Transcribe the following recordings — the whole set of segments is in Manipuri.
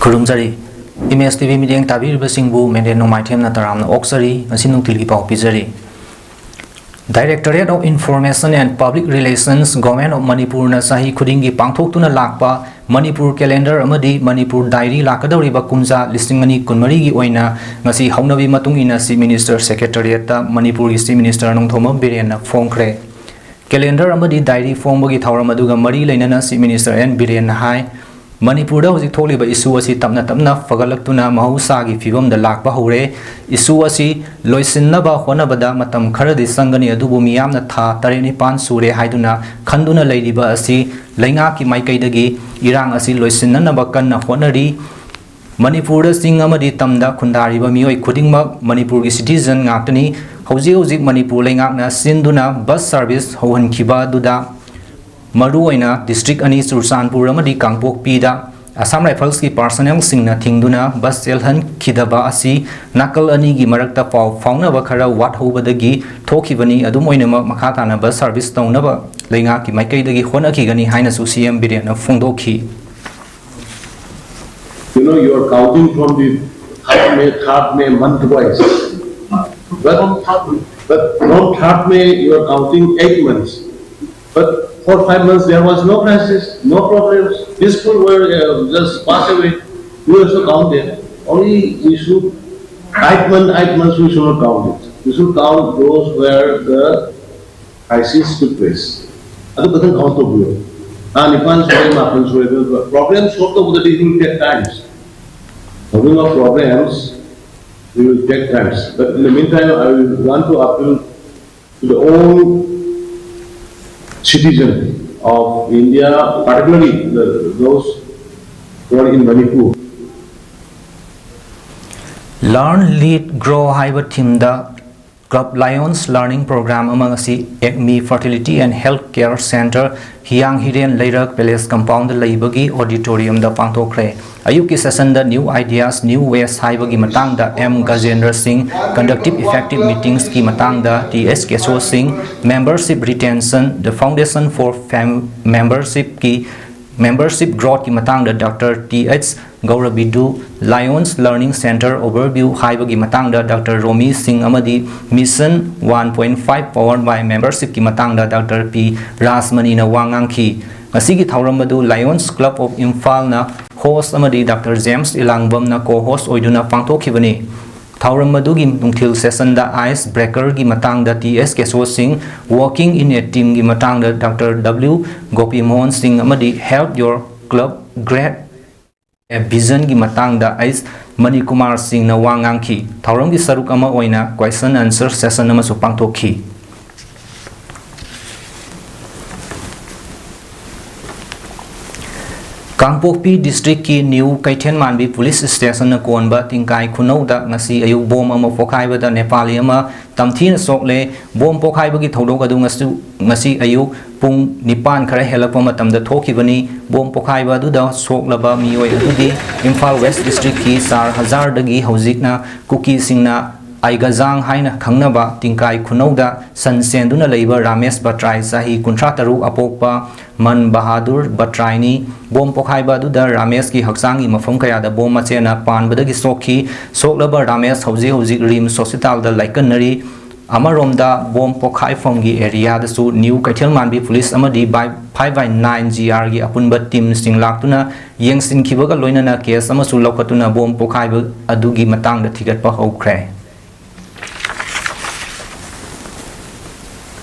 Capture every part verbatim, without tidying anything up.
ꯈꯨꯔꯨꯝꯖꯔꯤ꯫ ꯏꯃꯦꯖ ꯇꯤ ꯚꯤ ꯃꯤꯠꯌꯦꯡ ꯇꯥꯕꯤꯔꯤꯕꯁꯤꯡꯕꯨ ꯃꯦꯟꯗꯦꯟ ꯅꯣꯡꯃꯥꯏꯊꯦꯝꯅ ꯇꯔꯥꯝꯅ ꯑꯣꯛꯆꯔꯤ꯫ ꯉꯁꯤ ꯅꯨꯡꯊꯤꯜꯒꯤ ꯄꯥꯎ ꯄꯤꯖꯔꯤ꯫ Directorate of Information and Public Relations, Government of ꯃꯅꯤꯄꯨꯔꯅ ꯆꯍꯤ ꯈꯨꯗꯤꯡꯒꯤ ꯄꯥꯡꯊꯣꯛꯇꯨꯅ ꯂꯥꯛꯄ ꯃꯅꯤꯄꯨꯔ calendar ꯑꯃꯗꯤ ꯃꯅꯤꯄꯨꯔ diary ꯂꯥꯛꯀꯗꯧꯔꯤꯕ ꯀꯨꯝꯖꯥ ꯂꯤꯁꯤꯡ ꯑꯅꯤ ꯀꯨꯟꯃꯔꯤꯒꯤ ꯑꯣꯏꯅ ꯉꯁꯤ ꯍꯧꯅꯕꯤ ꯃꯇꯨꯡ ꯏꯟꯅ Chief Minister Secretariatꯇ ꯃꯅꯤꯄꯨꯔꯒꯤ Chief Minister ꯅꯣꯡꯊꯣꯝꯕꯝ ꯕꯤꯔꯦꯟꯅ ꯐꯣꯡꯈ꯭ꯔꯦ꯫ Calendar ꯑꯃꯗꯤ diary ꯐꯣꯡꯕꯒꯤ ꯊꯧꯔꯝ ꯑꯗꯨꯒ ꯃꯔꯤ ꯂꯩꯅꯅ Chief Minister ꯑꯦꯟ ꯕꯤꯔꯦꯟꯅ ꯍꯥꯏ, ꯃꯅꯤꯄꯨꯔꯗ ꯍꯧꯖꯤꯛ ꯊꯣꯛꯂꯤꯕ issue ꯑꯁꯤ ꯇꯞꯅ ꯇꯞꯅ ꯐꯒꯠꯂꯛꯇꯨꯅ ꯃꯍꯧꯁꯥꯒꯤ ꯐꯤꯕꯝꯗ ꯂꯥꯛꯄ ꯍꯧꯔꯦ꯫ Issue ꯑꯁꯤ ꯂꯣꯏꯁꯤꯟꯅꯕ ꯍꯣꯠꯅꯕꯗ ꯃꯇꯝ ꯈꯔꯗꯤ ꯆꯪꯒꯅꯤ, ꯑꯗꯨꯕꯨ ꯃꯤꯌꯥꯝꯅ ꯊꯥ ꯇꯔꯦꯠ ꯅꯤꯄꯥꯟ ꯁꯨꯔꯦ ꯍꯥꯏꯗꯨꯅ ꯈꯟꯗꯨꯅ ꯂꯩꯔꯤꯕ ꯑꯁꯤ ꯂꯩꯉꯥꯛꯀꯤ ꯃꯥꯏꯀꯩꯗꯒꯤ ꯏꯔꯥꯡ ꯑꯁꯤ ꯂꯣꯏꯁꯤꯟꯅꯅꯕ ꯀꯟꯅ ꯍꯣꯠꯅꯔꯤ꯫ ꯃꯅꯤꯄꯨꯔꯗ ꯆꯤꯡ ꯑꯃꯗꯤ ꯇꯝꯗ ꯈꯨꯟꯗꯥꯔꯤꯕ ꯃꯤꯑꯣꯏ ꯈꯨꯗꯤꯡꯃꯛ ꯃꯅꯤꯄꯨꯔꯒꯤ citizen ꯉꯥꯛꯇꯅꯤ꯫ ꯍꯧꯖꯤꯛ ꯍꯧꯖꯤꯛ ꯃꯅꯤꯄꯨꯔ ꯂꯩꯉꯥꯛꯅ ꯁꯤꯟꯗꯨꯅ bus service ꯍꯧꯍꯟꯈꯤꯕ ꯑꯗꯨꯗ ꯃꯔꯨꯑꯣꯏꯅ district ꯑꯅꯤ ꯆꯨꯔꯆꯥꯟꯄꯨꯔ ꯑꯃꯗꯤ ꯀꯥꯡꯄꯣꯛꯄꯤꯗ Assam Riflesꯀꯤ personnelꯁꯤꯡꯅ ꯊꯤꯡꯗꯨꯅ bus ꯆꯦꯜꯍꯟꯈꯤꯗꯕ ꯑꯁꯤ ꯅꯥꯀꯜ ꯑꯅꯤꯒꯤ ꯃꯔꯛꯇ ꯄꯥꯎ ꯐꯥꯎꯅꯕ ꯈꯔ ꯋꯥꯠꯍꯧꯕꯗꯒꯤ ꯊꯣꯛꯈꯤꯕꯅꯤ꯫ ꯑꯗꯨꯝ ꯑꯣꯏꯅꯃꯛ, ꯃꯈꯥ ꯇꯥꯅ bus service ꯇꯧꯅꯕ ꯂꯩꯉꯥꯛꯀꯤ ꯃꯥꯏꯀꯩꯗꯒꯤ ꯍꯣꯠꯅꯈꯤꯒꯅꯤ ꯍꯥꯏꯅꯁꯨ ꯁꯤ ꯑꯦꯝ ꯕꯤꯔꯦꯟꯅ ꯐꯣꯡꯗꯣꯛꯈꯤ꯫ You know, you are counting from the third May, third May month wise. But, but from third May, you are counting eight months. But for five months, there was no crisis, no problems. Peaceful were uh, just passed away. We also count them. Only we should, eight months, eight months, we should not count it. We should count those where the crisis took place. ꯑꯗꯨ ꯈꯛꯇꯪ count ꯇꯧꯕꯤꯌꯣ꯫ ꯊꯥ ꯅꯤꯄꯥꯟ ꯁꯨꯔꯦ, ꯃꯥꯄꯟ ꯁꯨꯔꯦ, ꯑꯗꯨꯒ problem solve ꯇꯧꯕꯗꯗꯤ it will take times. Solving of problems, it will take times. But in the meantime, I will want to appeal to the all citizen of India, particularly the, those who are in Manipur. Learn, Lead, Grow ꯍꯥꯏꯕ themeꯗ Club Lions Learning Program ꯑꯃ ꯉꯁꯤ ꯑꯦꯛꯃꯤ Fertility and Health Care Centre, ꯍꯤꯌꯥꯡ ꯍꯤꯔꯦꯟ ꯂꯩꯔꯛ Palace Compoundꯗ ꯂꯩꯕꯒꯤ auditoriumꯗ ꯄꯥꯡꯊꯣꯛꯈ꯭ꯔꯦ꯫ ꯑꯌꯨꯛꯀꯤ sessionꯗ New Ideas, New Ways ꯍꯥꯏꯕꯒꯤ ꯃꯇꯥꯡꯗ ꯑꯦꯝ ꯒꯖꯦꯟꯗ꯭ꯔ ꯁꯤꯡ, Conductive Effective Meetingsꯀꯤ ꯃꯇꯥꯡꯗ ꯇꯤ ꯑꯦꯁ ꯀꯦꯁꯣ ꯁꯤꯡ, Membership Retention, The Foundation for Fam- Membershipꯀꯤ Membership Growthꯀꯤ ꯃꯇꯥꯡꯗ ꯗꯥꯛꯇꯔ ꯇꯤ ꯑꯩꯆ ꯒꯧꯔꯕꯤꯗꯨ, Lions Learning Centre Overview ꯍꯥꯏꯕꯒꯤ ꯃꯇꯥꯡꯗ ꯗꯥꯛꯇꯔ ꯔꯣꯃꯤ ꯁꯤꯡ ꯑꯃꯗꯤ Mission one point five Powered by Membershipꯀꯤ ꯃꯇꯥꯡꯗ ꯗꯥꯛꯇꯔ ꯄꯤ ꯔꯥꯖꯃꯅꯤꯅ ꯋꯥ ꯉꯥꯡꯈꯤ꯫ ꯉꯁꯤꯒꯤ ꯊꯧꯔꯝ ꯑꯗꯨ Lions Club of ꯏꯝꯐꯥꯜꯅ host ꯑꯃꯗꯤ ꯗꯥꯛꯇꯔ ꯖꯦꯝꯁ ꯏꯂꯥꯡꯕꯝꯅ co-host ꯑꯣꯏꯗꯨꯅ ꯄꯥꯡꯊꯣꯛꯈꯤꯕꯅꯤ꯫ ꯊꯧꯔꯝ ꯑꯗꯨꯒꯤ ꯅꯨꯡꯊꯤꯜ sessionꯗ Ice Breakerꯒꯤ ꯃꯇꯥꯡꯗ ꯇꯤ ꯑꯦꯁ ꯀꯦꯁꯣ ꯁꯤꯡ, Working in a Teamꯒꯤ ꯃꯇꯥꯡꯗ ꯗꯥꯛꯇꯔ ꯗꯕ꯭ꯂꯤꯎ ꯒꯣꯄꯤꯃꯣꯍꯟ ꯁꯤꯡ ꯑꯃꯗꯤ Help Your Club Create a Visionꯒꯤ ꯃꯇꯥꯡꯗ ꯑꯩꯁ ꯃꯅꯤꯀꯨꯃꯥꯔ ꯁꯤꯡꯅ ꯋꯥ ꯉꯥꯡꯈꯤ꯫ ꯊꯧꯔꯝꯒꯤ ꯁꯔꯨꯛ ꯑꯃ ꯑꯣꯏꯅ question answer session ꯑꯃꯁꯨ ꯄꯥꯡꯊꯣꯛꯈꯤ꯫ ꯀꯥꯡꯄꯣꯛꯄꯤ districtꯀꯤ ꯅ꯭ꯌꯨ ꯀꯩꯊꯦꯜꯃꯥꯟꯕꯤ police stationꯅ ꯀꯣꯟꯕ ꯇꯤꯡꯀꯥꯏ ꯈꯨꯅꯧꯗ ꯉꯁꯤ ꯑꯌꯨꯛ ꯕꯣꯝ ꯑꯃ ꯄꯣꯈꯥꯏꯕꯗ ꯅꯦꯄꯥꯂꯤ ꯑꯃ ꯇꯝꯊꯤꯅ ꯁꯣꯛꯂꯦ꯫ ꯕꯣꯝ ꯄꯣꯈꯥꯏꯕꯒꯤ ꯊꯧꯗꯣꯛ ꯑꯗꯨ ꯉꯁꯤ, ꯉꯁꯤ ꯑꯌꯨꯛ ꯄꯨꯡ ꯅꯤꯄꯥꯟ ꯈꯔ ꯍꯦꯜꯂꯛꯄ ꯃꯇꯝꯗ ꯊꯣꯛꯈꯤꯕꯅꯤ꯫ ꯕꯣꯝ ꯄꯣꯈꯥꯏꯕ ꯑꯗꯨꯗ ꯁꯣꯛꯂꯕ ꯃꯤꯑꯣꯏ ꯑꯗꯨꯗꯤ ꯏꯝꯐꯥꯜ West districtꯀꯤ ꯆꯥꯔ ꯍꯖꯥꯔꯗꯒꯤ ꯍꯧꯖꯤꯛꯅ ꯀꯨꯀꯤꯁꯤꯡꯅ ꯑꯥꯏꯒꯖꯥꯡ ꯍꯥꯏꯅ ꯈꯪꯅꯕ ꯇꯤꯡꯀꯥꯏ ꯈꯨꯅꯧꯗ ꯁꯟ ꯁꯦꯟꯗꯨꯅ ꯂꯩꯕ ꯔꯥꯃꯦꯁ ꯕꯇ꯭ꯔꯥꯏ, ꯆꯍꯤ ꯀꯨꯟꯊ꯭ꯔꯥ ꯇꯔꯨꯛ ꯑꯄꯣꯛꯄ ꯃꯟ ꯕꯍꯥꯗꯨꯔ ꯕꯇ꯭ꯔꯥꯏꯅꯤ꯫ ꯕꯣꯝ ꯄꯣꯈꯥꯏꯕ ꯑꯗꯨꯗ ꯔꯥꯃꯦꯁꯀꯤ ꯍꯛꯆꯥꯡꯒꯤ ꯃꯐꯝ ꯀꯌꯥꯗ ꯕꯣꯝ ꯃꯆꯦꯅ ꯄꯥꯟꯕꯗꯒꯤ ꯁꯣꯛꯈꯤ꯫ ꯁꯣꯛꯂꯕ ꯔꯥꯃꯦꯁ ꯍꯧꯖꯤꯛ ꯍꯧꯖꯤꯛ ꯔꯤꯝꯁ ꯍꯣꯁꯄꯤꯇꯥꯜꯗ ꯂꯥꯏꯀꯠꯅꯔꯤ꯫ ꯑꯃꯔꯣꯝꯗ, ꯕꯣꯝ ꯄꯣꯈꯥꯏꯐꯝꯒꯤ ꯑꯦꯔꯤꯌꯥꯗꯁꯨ ꯅ꯭ꯌꯨ ꯀꯩꯊꯦꯜꯃꯥꯟꯕꯤ police ꯑꯃꯗꯤ ꯐꯥꯏꯚ ꯕꯥꯏ ꯅꯥꯏꯟ ꯖꯤ ꯑꯥꯔꯒꯤ ꯑꯄꯨꯟꯕ teamꯁꯤꯡ ꯂꯥꯛꯇꯨꯅ ꯌꯦꯡꯁꯤꯟꯈꯤꯕꯒ ꯂꯣꯏꯅꯅ case ꯑꯃꯁꯨ ꯂꯧꯈꯠꯇꯨꯅ ꯕꯣꯝ ꯄꯣꯈꯥꯏꯕ ꯑꯗꯨꯒꯤ ꯃꯇꯥꯡꯗ ꯊꯤꯒꯠꯄ ꯍꯧꯈ꯭ꯔꯦ꯫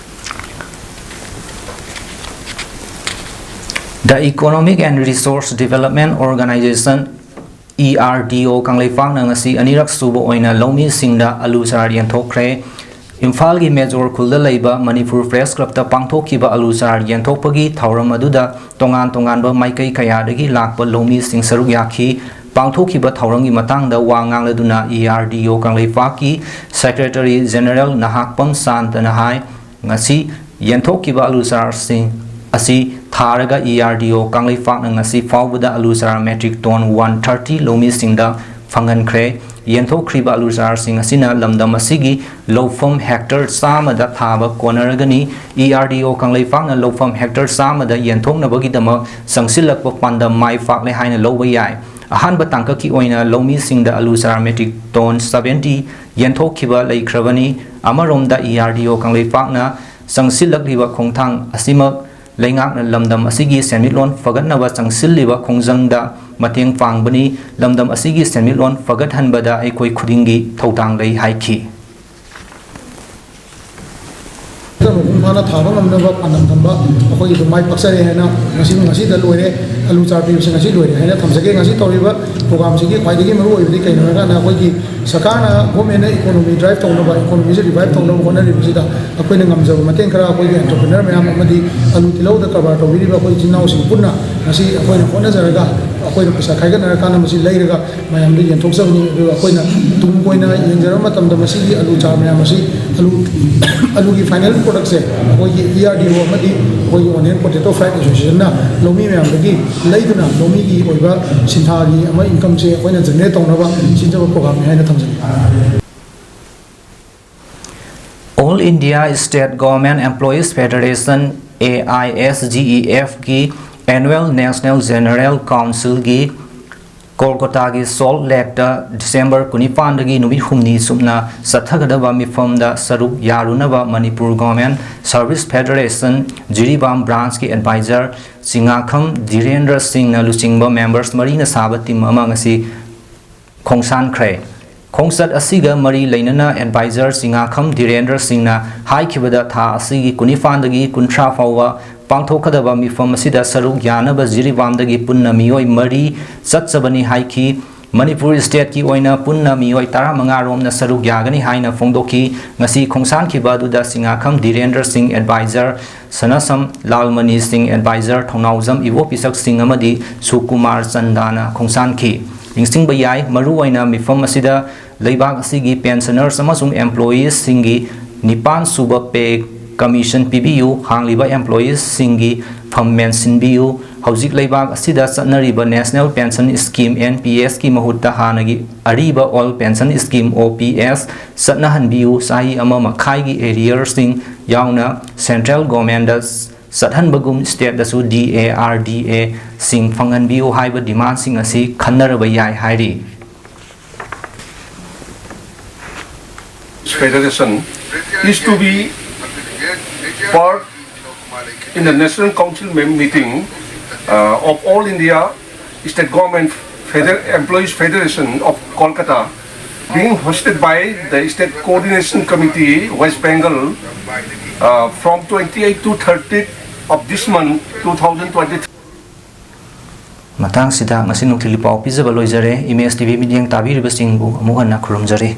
The Economic and Resource Development Organization, E R D O, ꯀꯪꯂꯩꯄꯥꯛꯅ ꯉꯁꯤ ꯑꯅꯤꯔꯛ ꯁꯨꯕ ꯑꯣꯏꯅ ꯂꯧꯃꯤꯁꯤꯡꯗ ꯑꯂꯨ ꯆꯥꯔ ꯌꯦꯟꯊꯣꯛꯈ꯭ꯔꯦ꯫ ꯏꯝꯐꯥꯜꯒꯤ ꯃꯦꯖꯣꯔ ꯈꯨꯜꯗ ꯂꯩꯕ ꯃꯅꯤꯄꯨꯔ Press Clubꯇ ꯄꯥꯡꯊꯣꯛꯈꯤꯕ ꯑꯂꯨ ꯆꯥꯔ ꯌꯦꯟꯊꯣꯛꯄꯒꯤ ꯊꯧꯔꯝ ꯑꯗꯨꯗ ꯇꯣꯉꯥꯟ ꯇꯣꯉꯥꯟꯕ ꯃꯥꯏꯀꯩ ꯀꯌꯥꯗꯒꯤ ꯂꯥꯛꯄ ꯂꯧꯃꯤꯁꯤꯡ ꯁꯔꯨꯛ ꯌꯥꯈꯤ꯫ ꯄꯥꯡꯊꯣꯛꯈꯤꯕ ꯊꯧꯔꯝꯒꯤ ꯃꯇꯥꯡꯗ ꯋꯥ ꯉꯥꯡꯂꯗꯨꯅ E R D O ꯀꯪꯂꯩꯄꯥꯛꯀꯤ Secretary General ꯅꯍꯥꯛꯄꯝ ꯁꯥꯟꯇꯅ ꯍꯥꯏ, ꯉꯁꯤ ꯌꯦꯟꯊꯣꯛꯈꯤꯕ ꯑꯂꯨ ꯆꯥꯔꯁꯤꯡ ꯑꯁꯤ ꯊꯥꯔꯒ E R D O ꯀꯪꯂꯩꯄꯥꯛꯅ ꯉꯁꯤ ꯐꯥꯎꯕꯗ ꯑꯂꯨ ꯆꯥꯔ metric ton one thirty ꯂꯧꯃꯤꯁꯤꯡꯗ ꯐꯪꯍꯟꯈ꯭ꯔꯦ꯫ ꯌꯦꯟꯊꯣꯛꯈ꯭ꯔꯤꯕ ꯑꯂꯨ ꯆꯥꯔꯁꯤꯡ ꯑꯁꯤꯅ ꯂꯝꯗꯝ ꯑꯁꯤꯒꯤ ꯂꯧꯐꯝ hectare ꯆꯥꯝꯃꯗ ꯊꯥꯕ ꯀꯣꯟꯅꯔꯒꯅꯤ꯫ E R D O ꯀꯪꯂꯩꯄꯥꯛꯅ ꯂꯧꯐꯝ hectare ꯆꯥꯝꯃꯗ ꯌꯦꯟꯊꯣꯛꯅꯕꯒꯤꯗꯃꯛ ꯆꯪꯁꯤꯜꯂꯛꯄ ꯄꯥꯟꯗꯝ ꯃꯥꯏ ꯄꯥꯛꯂꯦ ꯍꯥꯏꯅ ꯂꯧꯕ ꯌꯥꯏ꯫ ꯑꯍꯥꯟꯕ ꯇꯥꯡꯀꯛꯀꯤ ꯑꯣꯏꯅ ꯂꯧꯃꯤꯁꯤꯡꯗ ꯑꯂꯨ ꯆꯥꯔ metric ton seventy ꯌꯦꯟꯊꯣꯛꯈꯤꯕ ꯂꯩꯈ꯭ꯔꯕꯅꯤ꯫ ꯑꯃꯔꯣꯝꯗ, E R D O ꯀꯪꯂꯩꯄꯥꯛꯅ ꯆꯪꯁꯤꯜꯂꯛꯂꯤꯕ ꯈꯣꯡꯊꯥꯡ ꯑꯁꯤꯃꯛ ꯂꯩꯉꯥꯛꯅ ꯂꯝꯗꯝ ꯑꯁꯤꯒꯤ ꯁꯦꯟꯃꯤꯠꯂꯣꯟ ꯐꯒꯠꯅꯕ ꯆꯪꯁꯤꯜꯂꯤꯕ ꯈꯣꯡꯖꯪꯗ ꯃꯇꯦꯡ ꯄꯥꯡꯕꯅꯤ꯫ ꯂꯝꯗꯝ ꯑꯁꯤꯒꯤ ꯁꯦꯟꯃꯤꯠꯂꯣꯟ ꯐꯒꯠꯍꯟꯕꯗ ꯑꯩꯈꯣꯏ ꯈꯨꯗꯤꯡꯒꯤ ꯊꯧꯗꯥꯡ ꯂꯩ ꯍꯥꯏꯈꯤ꯫ ꯃꯄꯨꯡ ꯐꯥꯅ ꯊꯥꯕ ꯉꯝꯅꯕ ꯄꯥꯟꯗꯝ ꯊꯝꯕ ꯑꯩꯈꯣꯏꯒꯤꯁꯨ ꯃꯥꯏ ꯄꯥꯛꯆꯔꯦ ꯍꯥꯏꯅ ꯉꯁꯤ, ꯉꯁꯤꯗ ꯂꯣꯏꯔꯦ, ꯑꯂꯨ ꯆꯥꯔ ꯄꯤꯕꯁꯦ ꯉꯁꯤ ꯂꯣꯏꯔꯦ ꯍꯥꯏꯅ ꯊꯝꯖꯒꯦ꯫ ꯉꯁꯤ ꯇꯧꯔꯤꯕ programꯁꯤꯒꯤ ꯈ꯭ꯋꯥꯏꯗꯒꯤ ꯃꯔꯨ ꯑꯣꯏꯕꯗꯤ ꯀꯩꯅꯣ ꯍꯥꯏꯔꯀꯥꯟꯗ, ꯑꯩꯈꯣꯏꯒꯤ ꯁꯔꯀꯥꯔꯅ, governmentꯅ economy drive ꯇꯧꯅꯕ, economyꯁꯦ revive ꯇꯧꯅꯕ ꯍꯣꯠꯅꯔꯤꯕꯁꯤꯗ ꯑꯩꯈꯣꯏꯅ ꯉꯝꯖꯕ ꯃꯇꯦꯡ ꯈꯔ, ꯑꯩꯈꯣꯏꯒꯤ entrepreneur ꯃꯌꯥꯝ ꯑꯃꯗꯤ ꯑꯂꯨ ꯇꯤꯜꯍꯧꯗ ꯀꯔꯕꯥꯔ ꯇꯧꯕꯤꯔꯤꯕ ꯑꯩꯈꯣꯏ ꯏꯆꯤꯟ ꯏꯅꯥꯎꯁꯤꯡ ꯄꯨꯟꯅ ꯉꯁꯤ ꯑꯩꯈꯣꯏꯅ ꯍꯣꯠꯅꯖꯔꯒ, ꯑꯩꯈꯣꯏꯅ ꯄꯩꯁꯥ ꯈꯥꯏꯒꯠꯅꯔꯀꯥꯟꯗ ꯃꯁꯤ ꯂꯩꯔꯒ ꯃꯌꯥꯝꯗ ꯌꯦꯟꯊꯣꯛꯆꯕꯅꯤ꯫ ꯑꯗꯨꯒ ꯑꯩꯈꯣꯏꯅ ꯇꯨꯡ ꯀꯣꯏꯅ ꯌꯦꯡꯖꯔꯕ ꯃꯇꯝꯗ ꯃꯁꯤꯒꯤ ꯑꯂꯨ ꯆꯥꯔ ꯃꯌꯥꯝ ꯑꯁꯤ, ꯑꯂꯨ, ꯑꯂꯨꯒꯤ final productꯁꯦ ꯑꯩꯈꯣꯏꯒꯤ E R D O ꯑꯃꯗꯤ ꯑꯩꯈꯣꯏꯒꯤ On Hand Potato Fried Associationꯅ ꯂꯧꯃꯤ ꯃꯌꯥꯝꯗꯒꯤ ꯂꯩꯗꯨꯅ ꯂꯧꯃꯤꯒꯤ ꯑꯣꯏꯕ ꯁꯤꯟꯊꯥꯒꯤ ꯑꯃ incomeꯁꯦ ꯑꯩꯈꯣꯏꯅ generate ꯇꯧꯅꯕ ꯁꯤꯟꯖꯕ programꯅꯤ ꯍꯥꯏꯅ ꯊꯝꯖꯒꯦ꯫ All India State Government Employees Federation, A I S G E Fꯀꯤ annual National General Councilꯒꯤ ꯀꯣꯜꯀꯇꯥꯒꯤ ꯁꯣꯜꯠ ꯂꯦꯛꯇ ꯗꯤꯁꯦꯝꯕꯔ ꯀꯨꯟꯅꯤꯄꯥꯟꯗꯒꯤ ꯅꯨꯃꯤꯠ ꯍꯨꯝꯅꯤ ꯆꯨꯞꯅ ꯆꯠꯊꯒꯗꯕ ꯃꯤꯐꯝꯗ ꯁꯔꯨꯛ ꯌꯥꯔꯨꯅꯕ Manipur Government Service Federation Jiribam branchꯀꯤ advisor ꯆꯤꯉꯥꯈꯝ ꯙꯤꯔꯦꯟꯗ꯭ꯔ ꯁꯤꯡꯅ ꯂꯨꯆꯤꯡꯕ members ꯃꯔꯤꯅ ꯁꯥꯕ team ꯑꯃ ꯉꯁꯤ ꯈꯣꯡꯁꯥꯟꯈ꯭ꯔꯦ꯫ ꯈꯣꯡꯆꯠ ꯑꯁꯤꯒ ꯃꯔꯤ ꯂꯩꯅꯅ advisor ꯆꯤꯉꯥꯈꯝ ꯙꯤꯔꯦꯟꯗ꯭ꯔ ꯁꯤꯡꯅ ꯍꯥꯏꯈꯤꯕꯗ, ꯊꯥ ꯑꯁꯤꯒꯤ ꯀꯨꯟꯅꯤꯄꯥꯟꯗꯒꯤ ꯀꯨꯟꯊ꯭ꯔꯥ ꯐꯥꯎꯕ ꯄꯥꯡꯊꯣꯛꯀꯗꯕ ꯃꯤꯐꯝ ꯑꯁꯤꯗ ꯁꯔꯨꯛ ꯌꯥꯅꯕ ꯖꯤꯔꯤꯕꯥꯝꯗꯒꯤ ꯄꯨꯟꯅ ꯃꯤꯑꯣꯏ ꯃꯔꯤ ꯆꯠꯆꯕꯅꯤ ꯍꯥꯏꯈꯤ꯫ ꯃꯅꯤꯄꯨꯔ stateꯀꯤ ꯑꯣꯏꯅ ꯄꯨꯟꯅ ꯃꯤꯑꯣꯏ ꯇꯔꯥꯃꯉꯥ ꯔꯣꯝꯅ ꯁꯔꯨꯛ ꯌꯥꯒꯅꯤ ꯍꯥꯏꯅ ꯐꯣꯡꯗꯣꯛꯈꯤ꯫ ꯉꯁꯤ ꯈꯣꯡꯁꯥꯟꯈꯤꯕ ꯑꯗꯨꯗ ꯆꯤꯉꯥꯈꯝ ꯙꯤꯔꯦꯟꯗ꯭ꯔ ꯁꯤꯡ advisor, ꯁꯅꯥꯁꯝ ꯂꯥꯜꯃꯅꯤ ꯁꯤꯡ advisor, ꯊꯧꯅꯥꯎꯖꯝ ꯏꯕꯣꯄꯤꯁꯛ ꯁꯤꯡ ꯑꯃꯗꯤ ꯁꯨꯀꯨꯃꯥꯔ ꯆꯟꯗꯥꯅ ꯈꯣꯡꯁꯥꯟꯈꯤ꯫ ꯅꯤꯡꯁꯤꯡꯕ ꯌꯥꯏ, ꯃꯔꯨꯑꯣꯏꯅ ꯃꯤꯐꯝ ꯑꯁꯤꯗ ꯂꯩꯕꯥꯛ ꯑꯁꯤꯒꯤ pensioners ꯑꯃꯁꯨꯡ employeesꯁꯤꯡꯒꯤ ꯅꯤꯄꯥꯟ ꯁꯨꯕ pay commission ꯄꯤꯕꯤꯌꯨ, ꯍꯥꯡꯂꯤꯕ employeesꯁꯤꯡꯒꯤ ꯐꯝ ꯃꯦꯟꯁꯤꯟꯕꯤꯌꯨ, ꯍꯧꯖꯤꯛ ꯂꯩꯕꯥꯛ ꯑꯁꯤꯗ ꯆꯠꯅꯔꯤꯕ National Pension Scheme, N P Sꯀꯤ ꯃꯍꯨꯠꯇ ꯍꯥꯟꯅꯒꯤ ꯑꯔꯤꯕ All Pension Scheme, O P S, ꯆꯠꯅꯍꯟꯕꯤꯌꯨ, ꯆꯍꯤ ꯑꯃ ꯃꯈꯥꯏꯒꯤ arrearsꯁꯤꯡ ꯌꯥꯎꯅ central governmentꯗ ꯆꯠꯍꯟꯕꯒꯨꯝ ꯁ꯭ꯇꯦꯠꯇꯁꯨ D A R D ꯑꯦ ꯁꯤꯡ ꯐꯪꯍꯟꯕꯤꯌꯨ ꯍꯥꯏꯕ ꯗꯤꯃꯥꯟꯁꯤꯡ ꯑꯁꯤ ꯈꯟꯅꯔꯕ ꯌꯥꯏ ꯍꯥꯏꯔꯤ꯫ Federation is to be part in the National Council mem- meeting uh, of All India State Government Feder- Employees Federation of Kolkata, being hosted by the State Coordination Committee, West Bengal, uh, from twenty-eighth to thirtieth of this month, two thousand twenty-three. ꯃꯇꯥꯡꯁꯤꯗ ꯉꯁꯤ ꯅꯨꯡꯊꯤꯜꯒꯤ ꯄꯥꯎ ꯄꯤꯖꯕ ꯂꯣꯏꯖꯔꯦ꯫ ꯏꯃꯦꯖ ꯇꯤ ꯚꯤ ꯃꯤꯠꯌꯦꯡ ꯇꯥꯕꯤꯔꯤꯕꯁꯤꯡꯕꯨ ꯑꯃꯨꯛ ꯍꯟꯅ ꯈꯨꯔꯨꯝꯖꯔꯤ꯫